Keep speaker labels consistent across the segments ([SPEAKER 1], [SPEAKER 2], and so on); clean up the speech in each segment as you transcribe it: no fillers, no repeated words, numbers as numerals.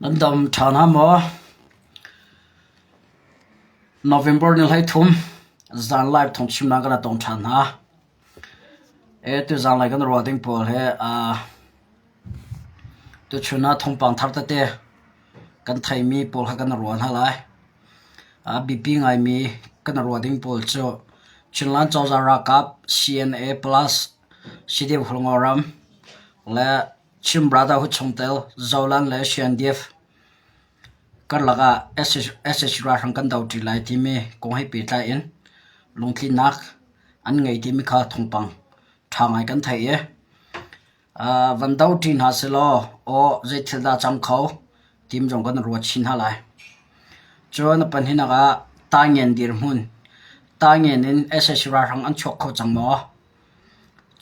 [SPEAKER 1] Nan dam ṭha hna maw? November ni 13 zan live thawngchimnak kan tong ṭhan hna. E tuzanlei kan ruah ding pawl hi aa tuchun ah thawngpang thar tete kan theimi pawl kha kan ruah hna lai. A biapi ngaimi kan ruah ding pawl cu Chinland cozah ralkap CNA plus CDF Hualngoram le Chin Brotherhood chungtel Zoland le CNDF karlak ah sac ralhrang kan doṭi lai timi kong he pehtlai in lungtlinnak an ngei timi kha thawngpang ṭha ngai kan theih i van doṭi hna sehlaw aw zeithil dah cang kho tim zong kan ruat chin hna lai. Cun a pahnihnak ah Taingen dirhmun. Taingen in sac ralhrang an chuak kho cang maw?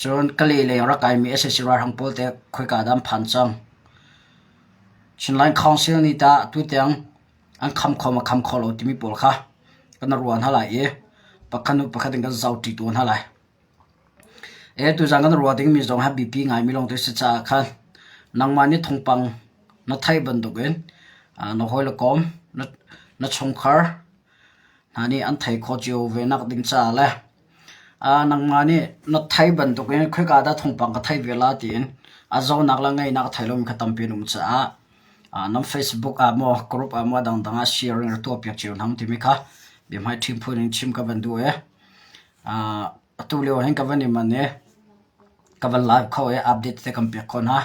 [SPEAKER 1] Cun Kalay lei rak kaimi sac ralhrang pawl teh khoika dah an phan cang? Chinland Council nih tah tutiang an kham kho maw kham kho lo timi pawl kha kan ruah hna lai i pakhat hnu pakhat in kan zohṭi tawn hna lai. E tuzan kan ruah dingmi zong hi biapi ngaimi lawngte si caah khan nangmah nih thawngpang na theih bantukin na hawile kom, na chungkhar hna nih an thei khawh cio ve nak ding caah le nangmah nih na theih bantukin khoika dah thawngpang ka theih ve la tiin a zohnak le ngaihnak a thei lomi kha tampi an um caah nan Facebook ah maw group ah maw dangdang ah sharing rak tuahpiak cio hna timi kha biahmai ṭhim phun in chim ka van duh i atu lio hin ka van i manh i ka van live kho i update te kan pek khawh hna.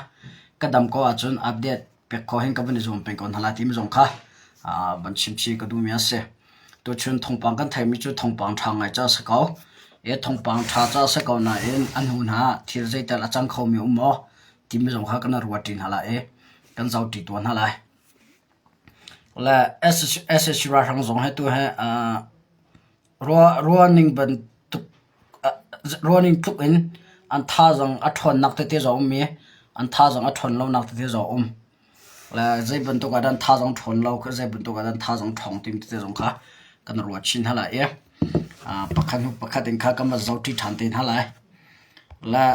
[SPEAKER 1] Ka dam ko ahcun update pek khawh hin ka van i zuam peng ko hna lai timi zong kha van chim chih ka duhmi a si. Tuchun thawngpang kan theihmi cu thawngpang ṭha ngai ca a si ko. I thawngpang ṭha ca a si ko nain a hnu hna ah thil zeital a cang khomi um maw timi zong kha kan i ruat ṭi hna lai i kan zohṭi tuah hna lai. Le sac ralhrang zong hi tu hi ruahning bantuk ruahning tluk in an thazaang a ṭhawnnak tete zong a um i an thazaang a ṭhawn lonak tete zong a um. Le zei bantuk ah dah an thazaang ṭhawn lo, zei bantuk ah dah an thazaang ṭhawng timi tete zong kha kan ruat chin hna lai i pakhat hnu pakhat in kha kan van zohṭi ṭhan te hna lai. Le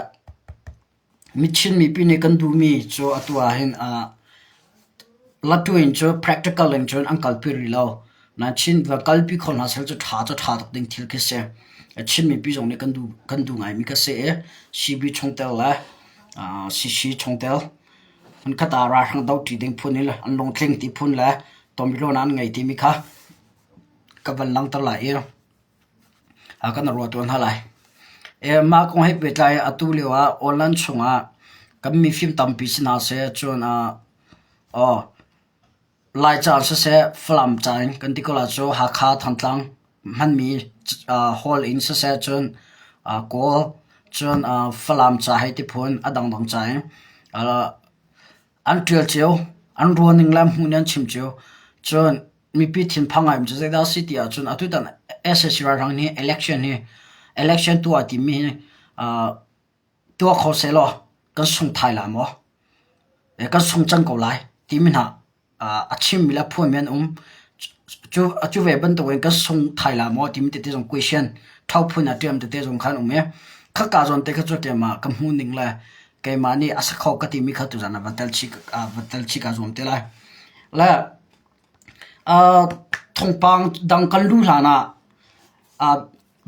[SPEAKER 1] Chin mipi nih kan duhmi cu atu ahhin latu in cu practical in cun an kalpi rih lo. Nain Chin va kalpi kho hna seh cu ṭha cu ṭha tuk ding thil khi si. Chin mipi zong nih kan duh kan duh ngaimi khi si i CB chungtel le CC chungtel hmunkhat ah ralhrang dohṭi ding phun in an lungtling ti phun le tawmilawn an ngei timi kha ka van langhter lai i kan ruah tuah hna lai. Mah kong he pehtlai atu lio ah online chungah kan mifim tampi si hna seh cun aw Laica siseh Falam ca in kan ti ko lai cu Hakha Thantlang hmanmi hall in siseh cun Kawl cun Falam ca hei ti phun a dangdang ca in an ṭial cio an ruahning le an hmuhning an chim cio. Cun mipi thinphang ngai cu zeidah a si ti ahcun atutan sac ralhrang nih election hi election tuah timi hi tuah kho sehlaw kan sung thai lai maw? Kan sung cang ko lai timi hna a chimmi le a phuanmi an um. Cu ve bantukin kan sung thai lai maw timi tete zong question tho phun a ṭiam tete zong kha an um i khaka zawn te kha cu keimah ka hmuh ning le keimah nih a si kho ka timi kha tuzan ah va tel chih va tel chih kaa zuam te lai. Le thawngpang dang kan luh hlan ah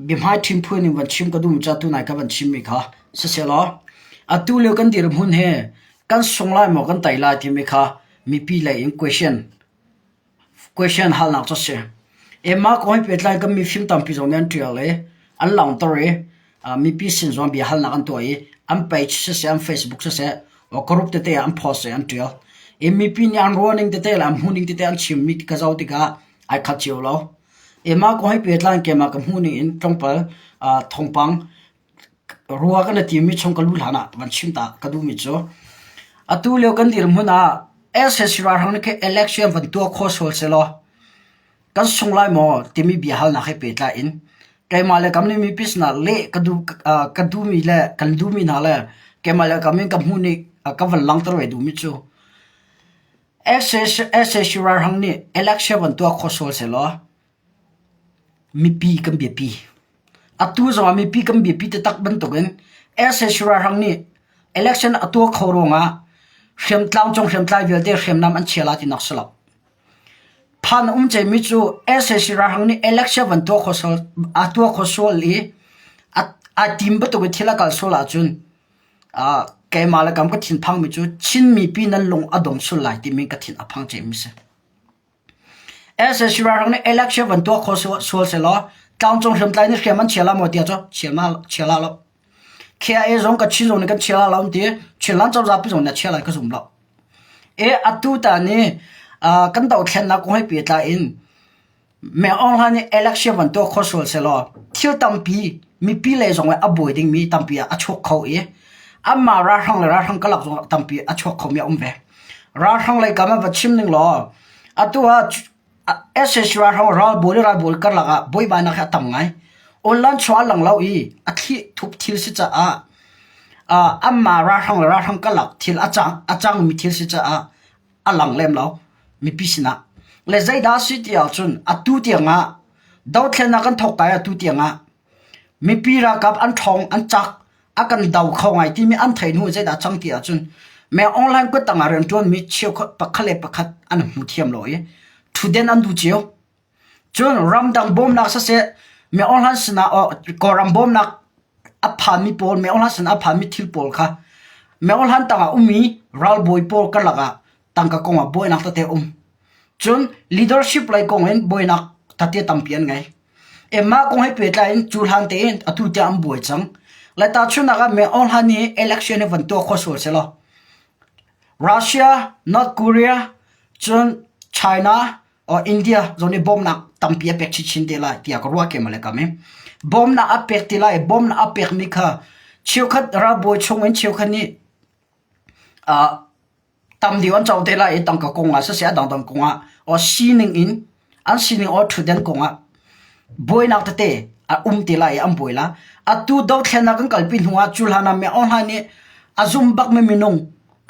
[SPEAKER 1] biahmai ṭhimphun in van chim ka duh ca tunai ka van chimmi kha sisehlaw atu lio kan dirhmun hi kan sung lai maw kan tei lai timi kha mipi lei in question question halnak cu a si. Mah kong he pehtlai kan mifim tampi zong nih an ṭial i an langhter i mipi sin zong bia halnak an tuah i an page siseh an Facebook siseh group tete ah an post i an ṭial. I mipi nih an ruahning tete le an hmuhning tete an chimmi ka zoh tikah ai khat cio lo. Mah kong he pehtlai in keimah ka hmuhning in tlawmpal thawngpang rua kan i timi chung ka lu hlan ah van chim ta ka duhmi cu atu lio kan dirhmun ah sac ralhrang nih khin election van tuah khawh sual sehlaw kan sung lai maw timi bia halnak he pehtlai in keimah le kam nih mipi sinah leh ka duh ka duhmi le kan duhmi hna le keimah le kam in ka hmuh nih ka van langhter ve duhmi cu sac ralhrang nih election van tuah khawh sual sehlaw Mipi kan biapi. Atu zongah mipi kan biapi taktak bantukin sac ralhrang nih election a tuah kho ruangah Hriamtlang cung hriamtlai vialte hriamnam an chia la tinak si lo. Phan a um cemi cu sac ralhrang nih election van tuah kho sual a tuah kho sual i a a tim bantuk in thil a kal sual ahcun uh, keimah le kam ka thinphangmi cu Chin mipi nan lung a dong sul lai timi ka thin a phang cemi si. Sac ralhrang nih election van tuah kho sual selaw tlangcung hriamtlai nih hriam an chia la maw tiah cu chia ma chia la lo. KIA zong ka Chin zong nih kan chia la lo an ti. Chinland cozah pi zong nih a chia lai ka zum lo. E atu ta ni kan dohthlennak kong he pehtlai in Meng Aung Hlaing nih election van tuah kho sual selaw thil tampi mipi lei zong a buai dingmi tampi a chuak kho i anmah ralhrang le ralhrang karlak zong tampi a chuak khomi a um ve. Ralhrang lei kam ah va chim ning law atu ah sac ralhrang ralbawi le ralbawi karlak ah buaibainak hi a tam ngai. Online chung a lang lo i a thli thup thil si caah anmah ralhrang le ralhrang karlak thil a cang a cangmi thil si caah a lang lem lo mipi sinah. Le zeidah a si ti ahcun atu tiangah dothlennak kan thawk kai atu tiangah mipi ralkap an ṭhawng an cak a kan do kho ngai timi an theih hnu zeidah cang ti ahcun me online kut tangah rianṭuanmi cheukhat pakhat le pakhat an hmu thiam lo i ṭhutden an duh cio. Cun ramdang bawmnak siseh me online sinah Kawlram bawmnak a phanmi pawl me online sinah a phanmi thil pawl kha me online tangah ummi ralbawi pawl karlak ah tangka kongah buainak tete a um. Cun leadership lei kong in buainak tete tampi an ngei. Mah kong he pehtlai in cu hlan tein atu tiang an buai cang. Le tahchunhnak ah Min Aung Hlaing nih election hi van tuah kho sual sehlaw Russia, North Korea, cun China or India zong nih bawmhnak tampi a pek chinchin te lai tiah ka ruah ke male kam i. Bawmhnak a pek ti lai i bawmhnak a pekmi kha cheukhat ralbawi chung in cheukhat nih uh, Tam deuh an co te lai i tangka kong ah siseh a dangdang kong ah or sining in an sining or ṭhutden kong ah buainak tete a um te lai i an buai la. Atu dothlennak kan kalpi hnu ah cu hlan ah mi online nih a zum bakmi minung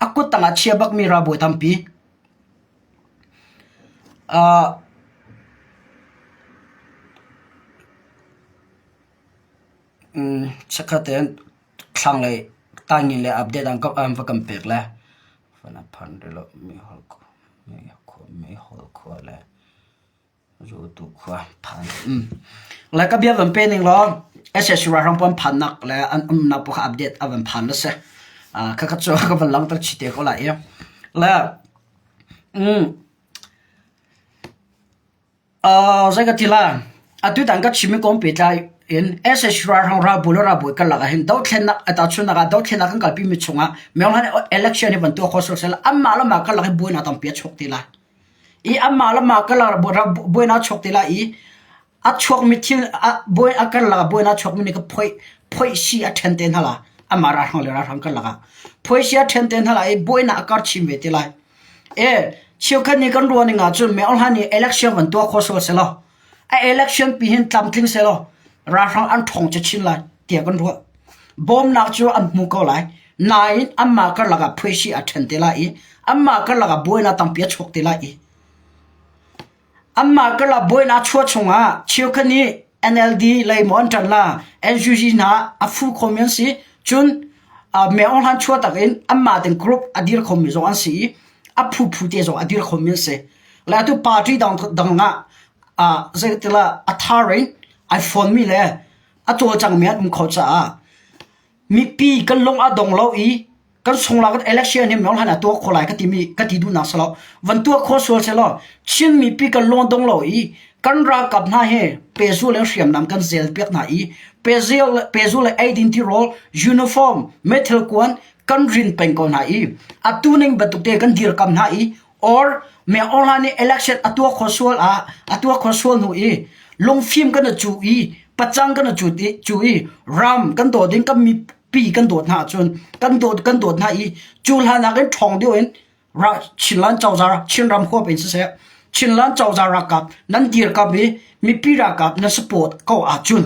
[SPEAKER 1] a kut tang ah chia bakmi ralbawi tampi uh, um, chikkhat tein thlanglei tangin le update an an va kan pek le van a phan rih lo meihol meihol khua le Zutu khua phan le ka bia van pe ning law SSC ralhrang pawl an phannak le an umnak pawl kha update a van phan la si kha kha cu ka van langhter chih te ko lai i le Zei ka ti lai, atutan ka chimmi kong pehtlai in sac ralhrang ralbawi le ralbawi karlak ahhin dothlennak tahchunhnak ah dothlennak kan kalpimi chungah Myanmar election hi van tuah kho sawh seh law anmah le mah karlak hi buainak tampi a chuak te lai. I anmah le mah karlak buainak a chuak te lai i a chuakmi thil buai a karlak ah buainak a chuakmi nih kha phoih phoihsi a ṭhen te hna lai. Anmah ralhrang le ralhrang karlak ah phoihsi a ṭhen te hna lai i buainak a kar chin ve te lai. E cheukhat nih kan ruah ning ahcun Myo Hla nih election van tuah khawh sual selaw a election pi hin tlamtling selaw ralhrang an ṭhawng chin lai tiah kan ruah. Bawmnak cu an hmu ko lai. Nain anmah karlak ah phuaisi a ṭhen te lai i anmah karlak ah buainak tampi a chuak te lai i Anmah karlak buainak chuah chungah cheukhat nih NLD lei maw an ṭan la, NUG hna a fu khomi an si. Cun Myo Aung Hlaing chuah tak in anmah tein group a dir khomi zong an si i a phuphu te zong a dir khomi an si. Le atu party dang dang ah zeitilah a thar in ai fonmi le a cawlcangmi an um kho caah mipi kan lung a dong lo i kan sungla kan election hi Myo Hlan ah tuah kho lai ka timi ka ti duhnak si lo van tuah kho sual se law Chin mipi kan lung dong lo i kan ralkap hna he pezul le hriamnam kan zel piak hna i pezul pezul le eidin tirawl uniform meithal kuan kan rin peng ko hna i atu ning bantuk te kan dirkam hna i or me online nih election a tuah kho sual ah a tuah kho sual hnu i lungfim kan cu i pacang kan cu i cu i ram kan daw ding kan mipi kan dawt hna ahcun kan dawt kan dawt hna i cu hlan ah kan ṭhawng deuh in ra Chinland cozah Chinram huap in siseh Chinland cozah ralkap nan dirkamh i mipi ralkap nan support ko ahcun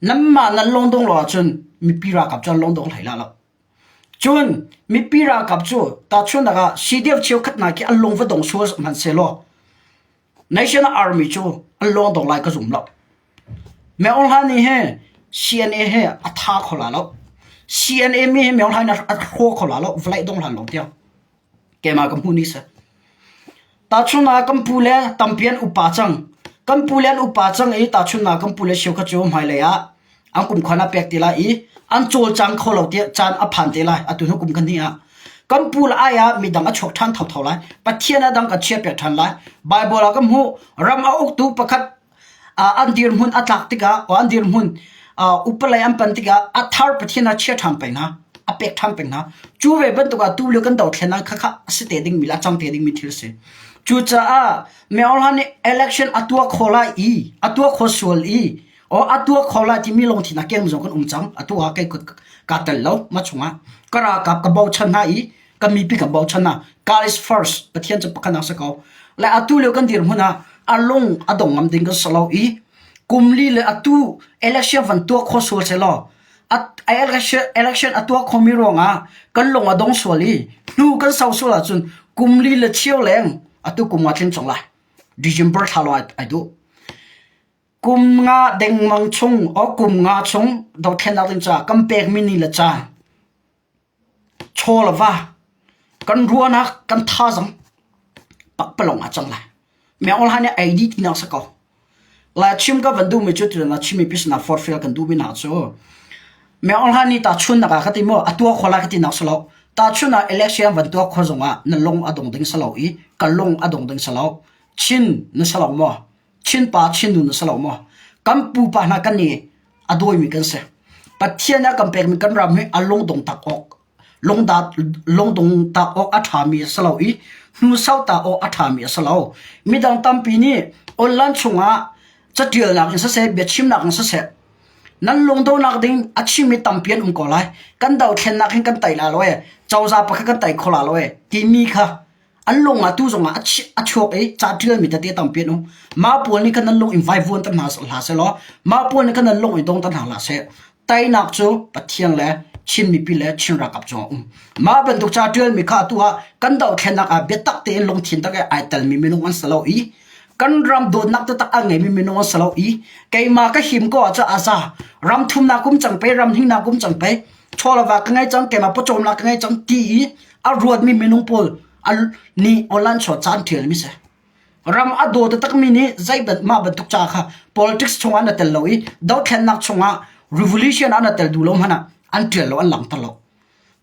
[SPEAKER 1] nanmah nan lungdong lo ahcun mipi ralkap cu an lungdong hlei la lo. Cun mipi ralkap cu tahchunhnak ah CDF cheukhat hna khi an lung va dong sual hmanhsehlaw National Army cu an lung dong lai ka zum lo. Myo Hla nih he CNA he a tha kho la lo. CNA mi hi Myo Hlaing a hraw kho la lo vawlei dong hlan lo tiang keimah ka hmuh ni si. Tahchun ah kan pu le tampi an upa cang. Kan pu le an upa cang i tahchun ah kan pu le cheukhat cu hmailei ah an kumkhuan ah pek te lai i an cawlcang kho lo tiah caan a phan te lai. Atu hnu kum kan hnih ah. Kan pu le ai ah midang a chuak ṭhan thotho lai. Pathian a dang kan chiahpiak ṭhan lai. Baibal ah kan hmuh ram a uktu pakhat an dirhmun a tlak tikah an dirhmun upalei an pan tikah a thar Pathian ah chia ṭhan peng hna a pek ṭhan peng hna cu ve bantuk ah tu lio kan dothlennak kha kha a si te dingmi le a cang te dingmi thil a si cucaah Myo Hla nih election a tuah kho lai i a tuah kho sual i o a tuah kho lai timi lungthin a keng zong kan um cang atu ah kei ka tel lo ma chungah ka ralkap ka bochan hna i kan mipi kan bochan hna God is first Pathian cu pakhat nak si ko le atu lio kan dirhmun ah a lung a dong ngam ding kan si lo i kum li le atu election van tuah kho sual se law election election a tuah khomi ruangah kan lung a dong sual i hnu kan sau sual ahcun kum li le cheu leng atu kum nga tling cang lai December thla lawng ai duh kum nga dengmang chung o kum nga chung dothlennak ding caah kan pekmi ni le caan Chaw le va kan ruahnak kan thazaang pakpalawng ah cang lai. Meng hlan nih ei dih tinak si ko. Lai chim ka van duhmi cu tutan ah Chin mipi sinah forhfial kan duhmi hna cu Meng hlan nih tahchunnak ah ka ti maw a tuah kho lai ka tinak si lo. Tahchun ah election van tuah kho zongah na lung a dong ding si lo i ka lung a dong ding si lo. Chin na si lo maw? Chin pa Chin nu na si lo maw? Kan pupa hna kan i a dawimi kan si. Pathian a kan pekmi kan ram hi a lungdong tak awk lungdat lungdong tak awk a ṭhami a si lo i hnusau ta awk a ṭhami a si lo. Midang tampi nih online chungah catialnak in siseh biachimnak in siseh nan lungdonak ding a chimmi tampi an um ko lai. Kan dothlennak hin kan tei la lo e cozah pakhat kan tei kho la lo e timi kha An lung ah tu zongah a chuak i ca ṭialmi tete tampi an um. Mah pawl nih khan nan lung in vaivuan ter hna hlah sehlaw, mah pawl nih khan nan lung i dong ter hna hlah seh. Teinak cu Pathian le Chin mipi le Chin ralkap cungah a um. Mah bantuk ca ṭialmi kha atu ah kan dohthlennak ah biatak tein lungthin tak i ai telmi minung an si lo i kan ram dawtnak taktak a ngeimi minung an si lo i keimah ka him ko ahcun a za ram thumnak kum cang pei ram hnihnak kum cang pei chawlava ka ngei cang keimah pawcawmnak ka ngei cang ti i a ruatmi minung pawl nih online chuah caan ṭhialmi si. Ram a daw taktakmi nih zei mah bantuk ca kha politics chungah na tel lo i dothlennak chungah revolution ah na tel duh lo hmanh ah an ṭial lo an langhter lo.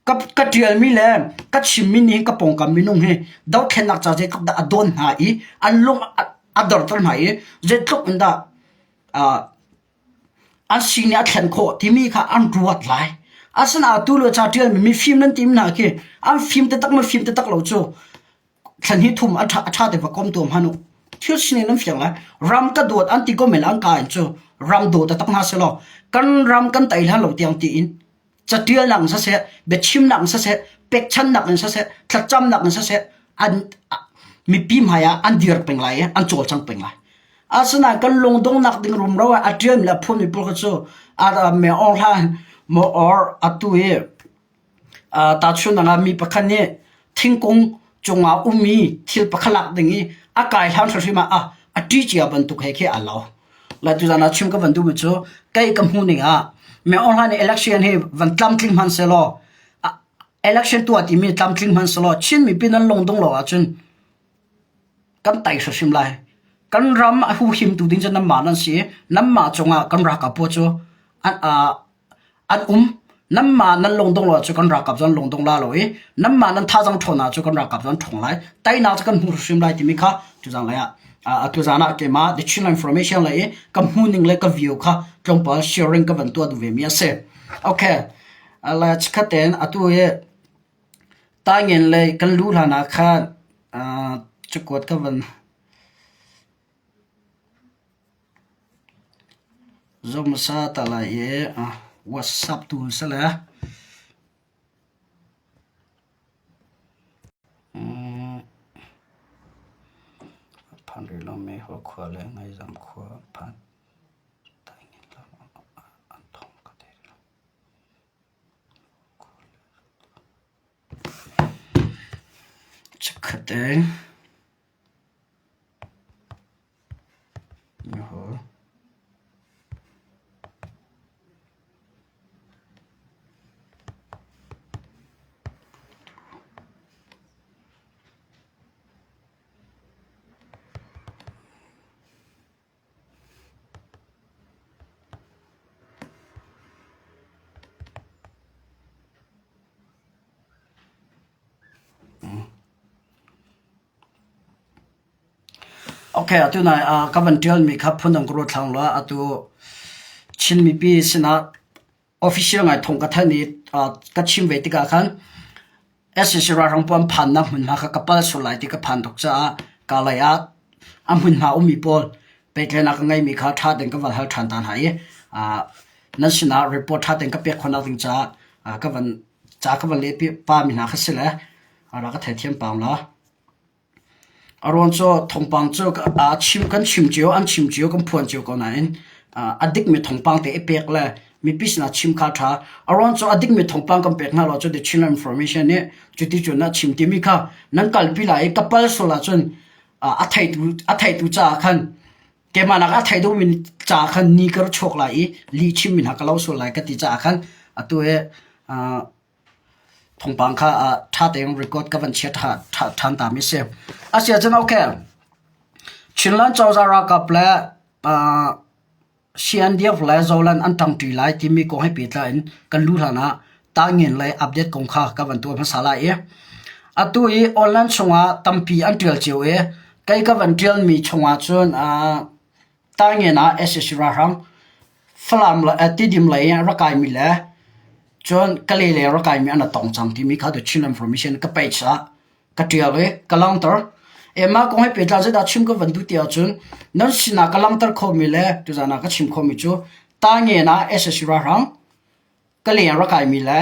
[SPEAKER 1] Ka, ka ṭialmi le ka chimmi nih ka pawngkam minung hi dothlennak ca zeitluk dah a dawn hna i an lung a dorter hna i zeitluk in dah uh, An sining a thlen khawh timi kha an ruat lai. Asinain tu le ca ṭialmi mifim nan timi hna khi an fim taktak maw fim taktak lo cu thlan hi thum a ṭha, a ṭha te va kom tuah hmanh u. Thil sining nan fiang lai. Ram ka dawt an ti ko men an ka in cu ram daw taktak hna selaw kan ram kan tei hlan lo tiang tiin catialnak in siseh, biachimnak in siseh, pekchannak in siseh, thlacamnak in siseh, an mipi hmai ah an dir peng lai i an cawlcang peng lai. Asinain kan lungdongnak ding rumro ah a ṭialmi le a phunmi pawl kha cu a me or hlah maw or atu hi tahchunhnak ah mi pakhat nih thingkung cungah ummi thil pakhat lak ding i a kai hlan hrimhrim ah a ṭi cia bantuk he khi aa lo. Lai tuzan ah chim ka van duhmi cu kei ka hmuh ning ah me online election hi van tlamtling hmanh selaw election tuah timi tlamtling hmanh selaw Chin mipi nan lungdong lo ahcun kan tai hrimhrim lai. Kan ram a huhimtu ding cu nanmah nan si i nanmah cungah kan ralkap pawl cu an an um. Nanmah nan lungdong lo ahcun kan ralkap cu an lungdong la lo i nanmah nan thazaang ṭhawn ahcun kan ralkap cu an ṭhawng lai. Teinak cu kan hmu hrimhrim lai timi kha tuzan lei ah tuzan ah keimah The Chinland Information lei i ka hmuhning le ka view kha tlawmpal sharing ka van tuah duh vemi a si. Okay, le chikkhat tein atu hi taingen lei kan luh hlan ah khan cakuat ka van Zoh hmasa ta lai i WhatsApp tu si le phan rih lo mi khua le Ngaizam khua phan. Chikkhat te. Okay, atu nai ka van ṭialmi kha phundang ka ruat hlang law atu Chin mipi sinah official ngai thong ka thanh i ka chim ve tikah khan SAC ralhrang pawl an phannak hmunhma kha ka pal sual lai ti ka phan tuk caah kalay ah a hmunhma ummi pawl pehtlaihnak ka ngeimi kha ṭha tein ka van hal ṭhan ta hna i nan sinah report ṭha tein ka pek khawhnak ding caah ka van ca ka van leh pami hna kha si le rak ka theithiam pang law. A ruang cu thawngpang cu kan chim cio, an chim cio, kan phuan cio ko nain a dikmi thawngpang te i pek le mipi sinah chim kha a ṭha. A ruang cu a dikmi thawngpang kan pek hna lo cu The Chinland Information nih cuti cun a chim timi kha nan kalpi lai i ka pal sual ahcun a theitu a theitu caah khan keimah nak a thei deuhmi caah khan ni ka ra chuak lai i lih chimmi hna ka lo sual lai ka ti caah khan atu hi Thawngpang kha ṭha tein record ka van chia ṭhan ta mi si. Asiahcun okay, Chinland cozah ralkap le CNDF le Zoland an ṭangṭi lai timi kong he pehtlai in kan luh hlan ah Tangin lei update kong kha ka van tuah hmasa lai i atu i online chungah tampi an ṭial cio i kei ka van ṭialmi chungah cun Taingen ah sac ralhrang Falam le Tidim lei ah rak kaimi le cun Kalay lei ah rak kaimi an i tong cang timi kha The Chin Information ka page ah ka ṭial i ka langhter. Mah kong he pehtlai zeidah chim ka van duh ti ahcun nan sinah ka langhter khawhmi le tuzaan ah ka chim khawhmi cu Taingen ah sac ralhrang Kalay ah rak kaimi le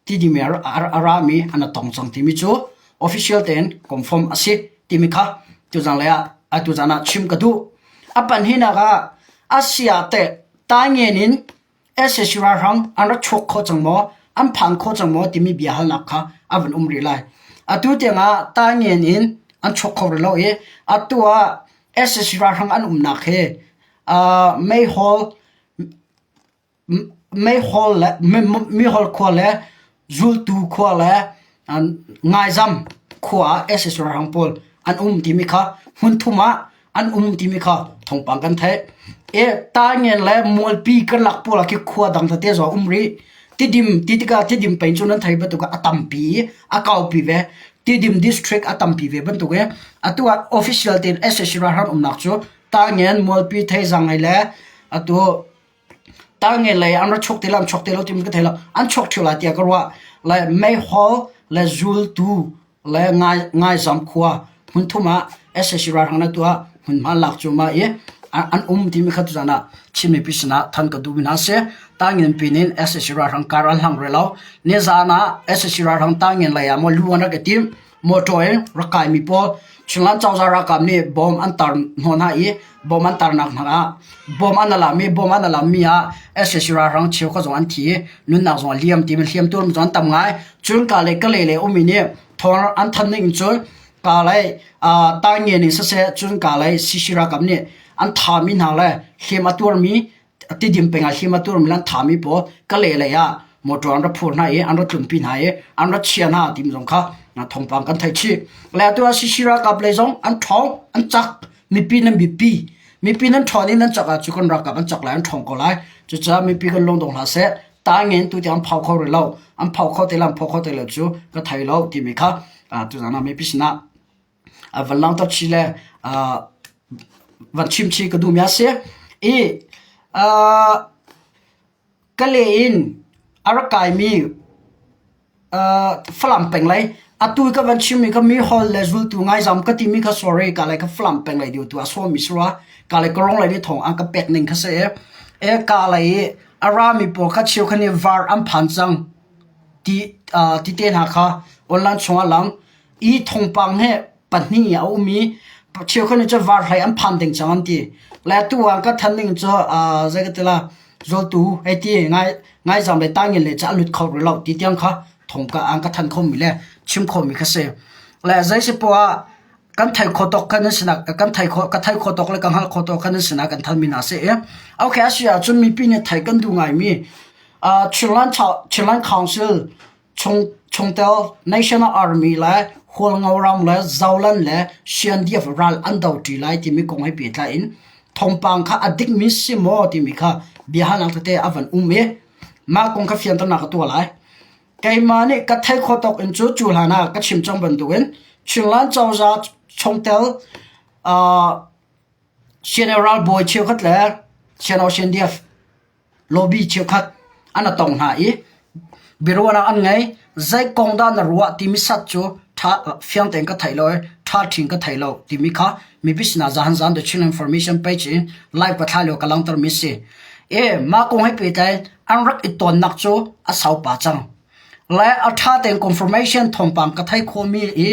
[SPEAKER 1] Tidim a rami an i tong cang timi cu official tein confirm a si timi kha tuzan lei ah tuzan ah chim ka duh. A panhnak ah Asia teh taingen in sac ralhrang an rak chuak kho cang maw, an phan kho cang maw timi biahalnak kha a van um rih lai. Atu tiangah taingen in an chuak kho rih lo i atu ah sac ralhrang an umnak hi meihol Meihol le Mihol khua le Zultu khua le Ngaizam khua ah sac ralhrang pawl an um timi kha hmunthum ah an um timi kha thawngpang kan theih. I Taingen le Mualpi karlak pawl ah khi khua dang tete zong a um rih. Tidim ti tikah Tidim peng cu nan theih bantuk ah a tampi i a kaupi ve. Tidim district a tampi ve bantuk i atu ah official tein sac ralhrang umnak cu Taingen, Mualpi, Theizang hei le atu Tange lei an ra chuak ti lo, an chuak ti lo timi ka thei lo. An chuak ṭheo lai tiah ka ruah. Le meihol le zultu le ngai ngaizam khua hmunthum ah sac ralhrang na tuah hmunhma lak cu ma i an um timi kha tuzan ah Chin mipi sinah than ka duhmi hna si. Tangin pin in sac ralhrang kar an hlang rih lo. Nizan ah sac ralhrang tangin lei ah maw lu an rak i tim. Motor in rak kaimi pawl Chinland cozah ralkap nih bom an tar hnawh hna i bom an tarnak hna ah bom an alam i bom an alammi ah sac ralhrang cheukhat zong an thi i nunnak zong a liam timi hliamtuar zong an tam ngai. Cun Kalay Kalay le ummi nih thawng an thanh ning cun Kalay Taingen in siseh cun Kalay CC ralkap nih an thami hna le hliam a tuarmi Tidim peng ah hlim a turmi le an thami pawl Kalay lei ah motor an ra phur hna i an ra tlunpi hna i an ra chia hna timi zong kha thawngpang kan theih chih. Le atu ah CC ralkap lei zong an ṭhawng, an cak. Mipi nan biapi. Mipi nan ṭhawn i nan cak ahcun kan ralkap an cak lai, an ṭhawng ko lai. Cucaah mipi kan lungdong hlah seh. Taingen tu tiang an phau kho rih lo. An phau kho te le an phau kho te lo cu ka thei lo timi kha tuzaan ah mipi sinah A van langhter chih le van chim chih ka duhmi a si. I Kale in a rak kaimi Falam peng lei atu ka van chimmi kha mi hol le zultu ngaizam ka timi kha sorry ka lei kha Falam peng lei deuh tu a sawmi si rua. Ka lei ka rong lei nih thawng an ka pek ning kha si i e ka lei i a rami pawl kha cheu kha nih var an phan cang ti ti te hna kha online chungah lang I thawngpang he pahnih a um i cheukhat nih cun varhlei an phan ding cang an ti. Le atu ah ka than ning cu zei ka ti la zawltu hei ti ngai ngaizam le tangin le ca a lut kho rih lo ti tiang kha thong ka an ka than khomi le chim khomi kha si. Le zei si poah ah kan thei kho tawk khan an sinak kan thei kho ka thei kho tawk le ka hngalh kho tawk khan an sinah kan than mi hna si i okay a si ahcun mipi nih thei kan duh ngaimi Chinland Chinland Council Chungtel National Army le Hualngo ram le Zoland le CNDF ral an doṭi lai timi kong he pehtlai in thawngpang kha a dikmi si maw timi kha biahalnak tete a van um i mah kong kha fianternak ka tuah lai. Keimah nih ka theih khawh tawk in cu cu hlan ah ka chim cang bantukin Chinland cozah chungtel uh, CNA ralbawi cheukhat le CNO CNDF lobby cheukhat an a tong hna i biaruahnak an ngei. Zei kong dah na ruah timi sat cu ṭha fiang tein ka thei lo i ṭha ṭhin ka thei lo timi kha mipi sinah zahan zan The Chin Information page in live ka thlah lio ka langhtermi si. E mah kong he pehtlai an rak i tonnak cu a sau pah cang. Le a ṭha tein confirmation thawngpang ka thei khawhmi i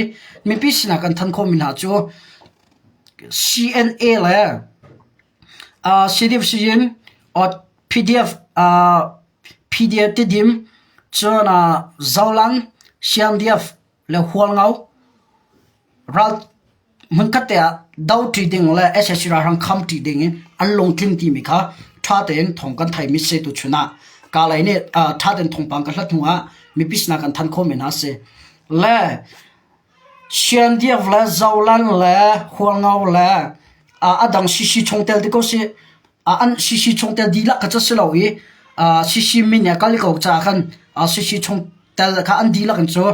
[SPEAKER 1] mipi sinah kan thanh khawhmi hna cu CNA le CDF in PDF PDF Tidim cun Zolang Siangdiaf le Hualngo ral hmunkhat te ah doṭi ding le sac ralhrang khamṭi ding in an lungtling timi kha ṭha tein thawng kan theimi si tuchun ah Kalay nih ṭha tein thawngpang ka hlat hnu ah mipi sinah kan thanh khawhmi hna a si. Le Siandiak le Zolan le Hualngo le a dang CC chungtel ti ko si an CC chungtel dihlak kha cu si lo i CC min he kal ko caah khan CC chungtel kha an dihlak in cu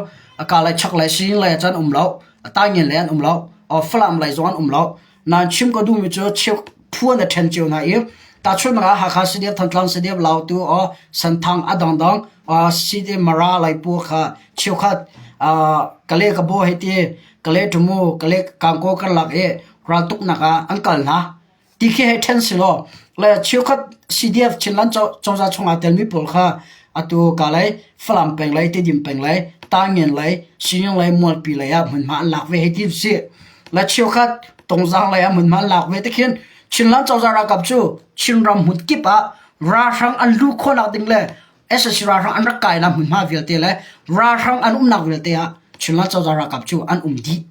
[SPEAKER 1] Kalay chaklei Sining lei ah cun an um lo Taingen lei an um lo Falam lei zong an um lo. Nain chim ka duhmi cu cheu phu an i ṭhen cio hna i tahchunhnak ah Hakha CDF, Thantlang CDF, Lautu, Senthang a dangdang CDF Mara Laipu kha cheukhat Kale Kabaw hei ti Kale Ṭumu, Kale Kangkaw karlak i raltuknak ah an kal hna. Ti khi hei ṭhen si law le cheukhat CDF Chinland cozah chungah telmi pawl kha atu Kalay, Falam peng lei, Tedim peng lei, Tangen lei, Sining lei, Mualpi lei ah hmunhma an lak ve hei ti si. Le cheukhat Tongzang lei ah hmunhma an lak ve tikhin Chinland cozah ralkap cu Chinram hmun kip ah ralhrang an luh khawhnak ding le sac ralhrang an rak kainak hmunhma vialte le ralhrang an umnak vialte ah Chinland cozah ralkap cu an um dih.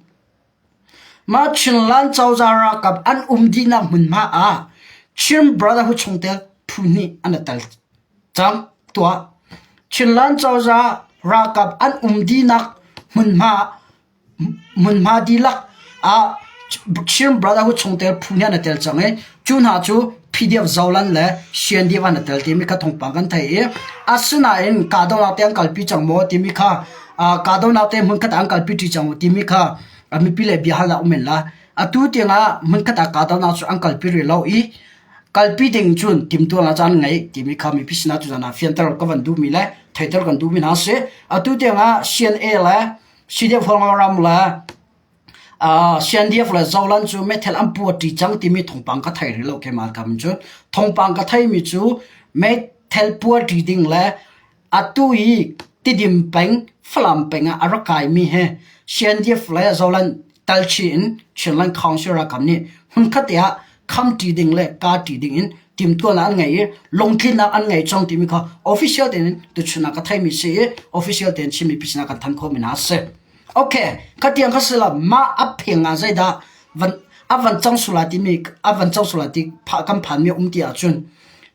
[SPEAKER 1] Mah Chinland cozah ralkap an um dihnak hmunhma ah Chin Brotherhood chungtel phu hnih an i tel cang tuah. Chinland cozah ralkap an um dihnak hmunhma hmunhma dihlak ah Chin Brotherhood chungtel phu hnih an i tel cang i cu hna cu PDF Zoland le CNDF an i tel timi kha thawngpang kan theih i asinain kahdohnak te an kalpi cang maw timi kha kahdohnak te hmunkhat ah an kalpi ṭi cang maw timi kha mipi le biahalnak um men la. Atu tiangah hmunkhat ah kahdohnak cu an kalpi rih lo i kalpi ding cun timhtuahnak caan ngei timi kha mipi sinah tuzan ah fianter ka van duhmi le theihter kan duhmi hna a si. Atu tiangah CNA le CDF ram le CNDF le Zoland cu meithal an puaṭi cang timi thawngpang ka thei rih lo keimah kam cun. Thawngpang ka theimi cu meithal puaṭi ding le atu i Tidim peng, Falam peng ah a rak kaimi he CNDF le Zoland talchi in Chinland Council ralkap nih hmunkhat te ah khamṭi ding le kaṭi ding in timhtuahnak an ngei i lungtlinnak an ngei cang timi kha official tein tuchun ah ka theimi si i official tein Chin mipi sinah kan thanh khawhmi hna a si. Okay, khatiang kha si lo mah a pheng ah zeidah van a van cang sula timi a van cang sula ti kan phanmi a um ti ahcun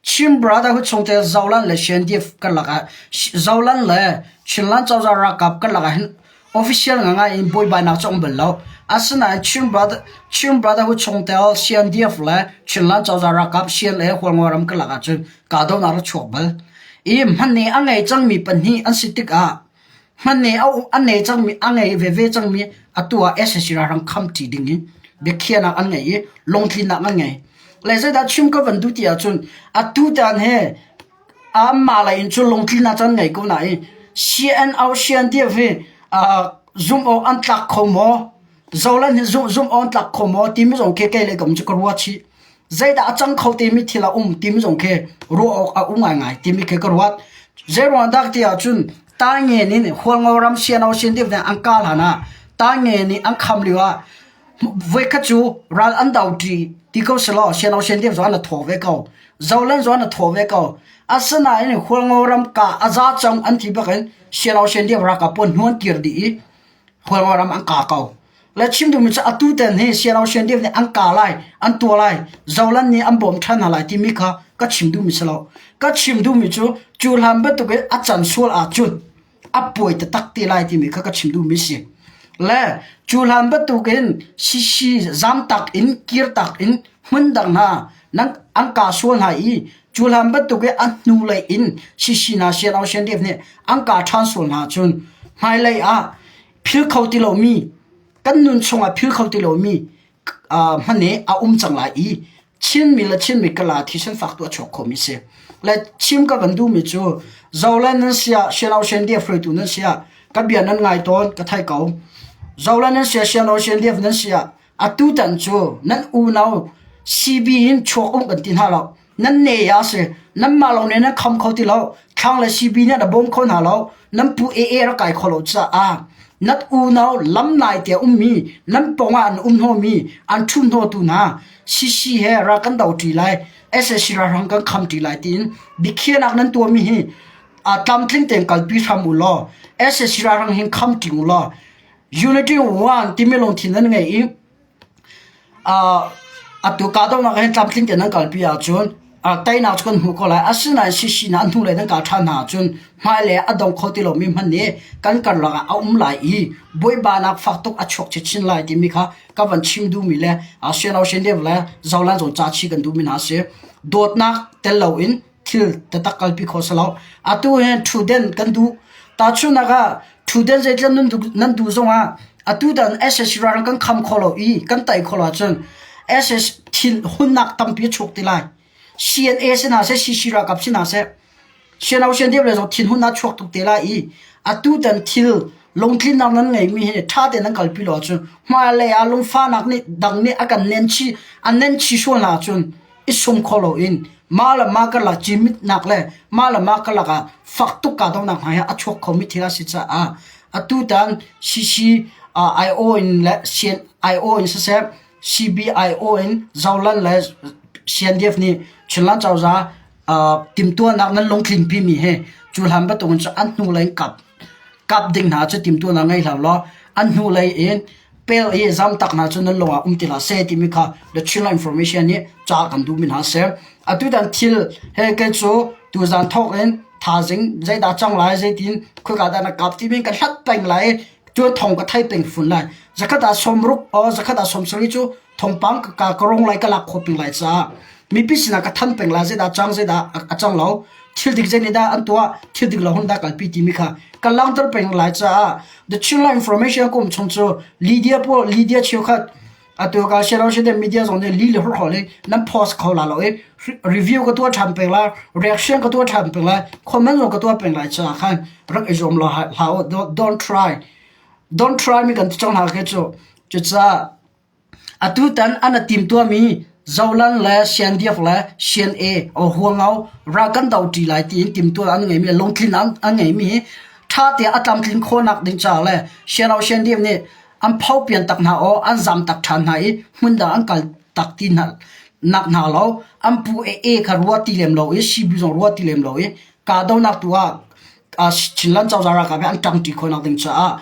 [SPEAKER 1] Chin Brotherhood chungte Zolan le CNDF karlak ah Zolan le Chinland cozah ralkap karlak ah hin official ngangai in buaibainak cu um bal lo. Asinain Chin Brother Chin Brotherhood chungtel CNDF le Chinland cozah ralkap CNA Hualngo ram karlak ahcun kahdohnak rak chuak bal. I hmanni a ngei cangmi pahnih an si tikah hmanni a a nei cangmi a ngei veve cangmi atu ah sac ralhrang khamṭi ding in biakhiahnak an ngei i lungtlinnak an ngei. Le zeidah chim ka van duh ti ahcun atu tan he Anmah lei in cun lungtlinnak cu an ngei ko nain CNO CNDF hi zumh awk an tlak kho maw? Zoland hi zumh awk an tlak kho maw timi zong khi kei le kam cu ka ruat chih. Zeidah a cang kho timi thil a um timi zong khi ruah awk a um ngaingai timi khi ka ruat. Zeiruang dah ti ahcun Taingen in Hualngo ram CNO CNDF nih an kah hlan ah Taingen nih an kham lio ah Voikhat cu ral an doṭi ti ko selaw siano sian zong an thaw ve ko. Zoland zong an thaw ve ko. Asinain Hualngo ram ka a za cang an ti bak in siano sian ralkap pawl hnu an kir dih i Hualngo ram an ka ko. Le chim duhmi cu atu ten hi siano sian nih an ka lai, an tua lai, Zoland nih an bawm ṭhan hna lai timi kha ka chim duhmi si lo. Ka chim duhmi cu cu hlan bantuk in a can sual ahcun a puai taktak te lai timi kha ka chim duhmi si. Le cu hlan bantukin sisi zamtak in kirtak in hmun dang hna nan an ka sual hna i cu hlan bantukin a hnulei in sisi hna sian sian deuh nih an ka ṭhan sual hna cun hmailei ah phil kho ti lomi kan nun chungah phil kho ti lomi hmanh a um cang lai i. Chinmi le Chinmi kala thisen fak tu a chuak khomi si. Le chim ka van duhmi cu Zoland nan sia Sian CNDF hruaitu nan sia ka bia nan ngai tawn ka thei ko. Zoland nan sia Sian CNDF nan sia atu tan cu nan unau CB in chuak um kan ti hna lo. Nan ne ya si nanmah lawng nih nan kham kho ti lo. Thlang le CB nih na bawm kho hna lo. Nan pu AA rak kai kho lo caah nan unau lam nai te ummi nan pawng ah an um hnawmi an ṭhu hnawtu hna CC he ral kan do ṭi lai SAC ralhrang kan kham ṭi lai tiin biakhiahnak nan tuahmi hi tlamtling tein kalpi hram u law SAC ralhrang hin kham ṭi u law Unity One timi lungthin nan ngei i Atu kahdohnak hin tlamtling tein nan kalpi ahcun teinak cu kan hmuh ko lai. Asinain CC hna an hnulei nan kal ṭhan hna ahcun hmailei ah a dong kho ti lomi hmanh nih kan karlak ah a um lai i buaibainak fak tuk a chuak chinchin lai timi kha ka van chim duhmi le Siano Shendev le Zolan zong ca chih kan duhmi hna a si. Dawtnak tel loin thil taktak kalpi kho si lo. Atu hin ṭhutden kan duh. Tahchunhnak ah ṭhutden zeitluk nan duh, nan duh zongah atu tan SSC ralhrang kan kham kho lo i kan tai kho lo ahcun SS thin hunnak tampi a chuak ti lai. CNA si hna seh, CC ralkap si hna seh, CNO CNDF le zong thinhunnak chuak tuk te lai i atu tan thil lungtlinnak nan ngeimi hi ṭha tein nan kalpi lo ahcun hmailei ah lungfahnak nih dang nih a kan nen chi an nen chi sual hna ahcun i sum kho loin mah le mah karlak cimitnak le mah le mah karlak ah fak tuk kahdohnak hna hi a chuak khomi thil a si caah atutan CCIO in le CNIO in siseh CBIO in Zolan le CNDF nih Chinland cozah timhtuahnak nan lungtlinpi mi hi cu hlan bantukin cu an hnulei in kap kap ding hna cu timhtuahnak ngei hlah law an hnulei in pel i zamtak hna cu nan lung ah um ti hlah seh timi kha the Chinland Information nih ca kan duhmi hna a si. Atutan thil he kei cu tuzan thawk in thazing zeidah cang lai zeitin khoika dah na kap timi kan hlat peng lai i cun thong ka thei peng fun lai. Zakhat ah 60 or zakhat ah 70 cu thawngpang ka ka rong lai ka lak khawh peng lai caah mipi sinah ka than peng lai zeidah cang zeidah a cang lo thil dik zei nih dah an tuah thil dik lo hun dah kalpi timi kha ka langhter peng lai caah The Chinland Information kum chung cu Lydia pawl Lydia cheukhat atu ka share share media zong nih li le hur hol i nan post kho la lo i review ka tuah ṭhan peng la reaction ka tuah ṭhan peng lai comment zong ka tuah peng lai caah khan rak i zuam lo hlah u don't try don't try mi kan ti cang hna ke cu cucaah Atutan an a timtuahmi Zolan le Siandiak le CNA Huangau ral kan do ṭi lai tiin timtuah an ngeimi le lungtlin an ngeimi hi ṭha tein a tlamtlin khawhnak ding caah le Siano Siandiak nih an phopian tak hna aw an zam tak ṭhan hna i hmundang an kal tak ti hna nak hna lo an pu e kha rua ti lem lo i CB zong rua ti lem lo i kahdohnak tu ah Chinland cozah ralkap he an ṭangṭi khawhnak ding caah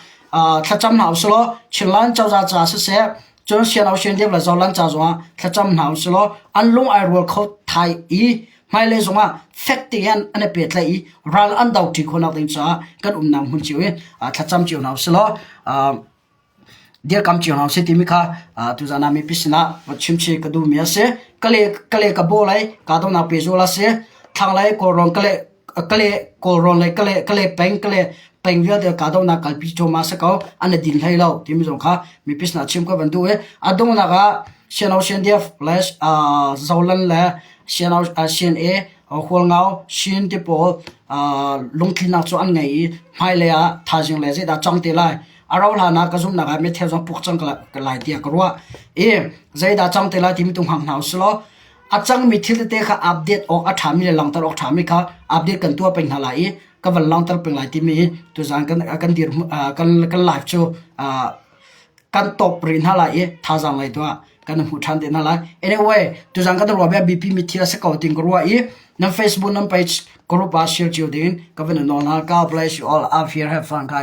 [SPEAKER 1] thlacam hna usilaw Chinland cozah caah siseh cun Siano Siandiap le Zoland ca zongah thlacam hna usilaw an lung ai rual kho thai i hmailei zongah fek tein an i pehtlaih i ral an doṭi khawhnak ding caah kan umnak hmun cio i thlacam cio hna usilaw Dirkam cio hna usih timi kha tuzan ah mipi sinah va chimchih ka duhmi a si. Kale kale ka bawh lai, kahdohnak pehzul a si. Thlanglei Kawlrawn kale kale Kawlrawn lei kale kale peng kale peng vialte kahdohnak kalpi cuahmah a si ko. An i din hlei lo timi zong kha mipi sinah chim ka van duh i a donghnak ah CNO CNDF le Zolan le CNO CNA Hualngau Shin te pawl lungtlinnak cu an ngei i hmailei ah thaizing le zeidah cang te lai a rauh hlan ah ka zumhnak ah mithel zong puk cang ka lai tiah ka ruah i zeidah cang te lai timi tu hngak hna usih law a cangmi thil tete kha update awk a ṭhami le langhter awk ṭhami kha update kan tuah peng hna lai i ka van langhter peng lai timi tuzan kan kan dir kan kan live cu kan top rih hna lai i thazaang lei tuah kan hmuh ṭhan te hna lai. Anyway, tuzan kan ruah bia BP mi thil a si ko tin ka ruah i nan Facebook nan page group ah share cio ding ka van nawl hna. God bless you all. Up here have fun guys.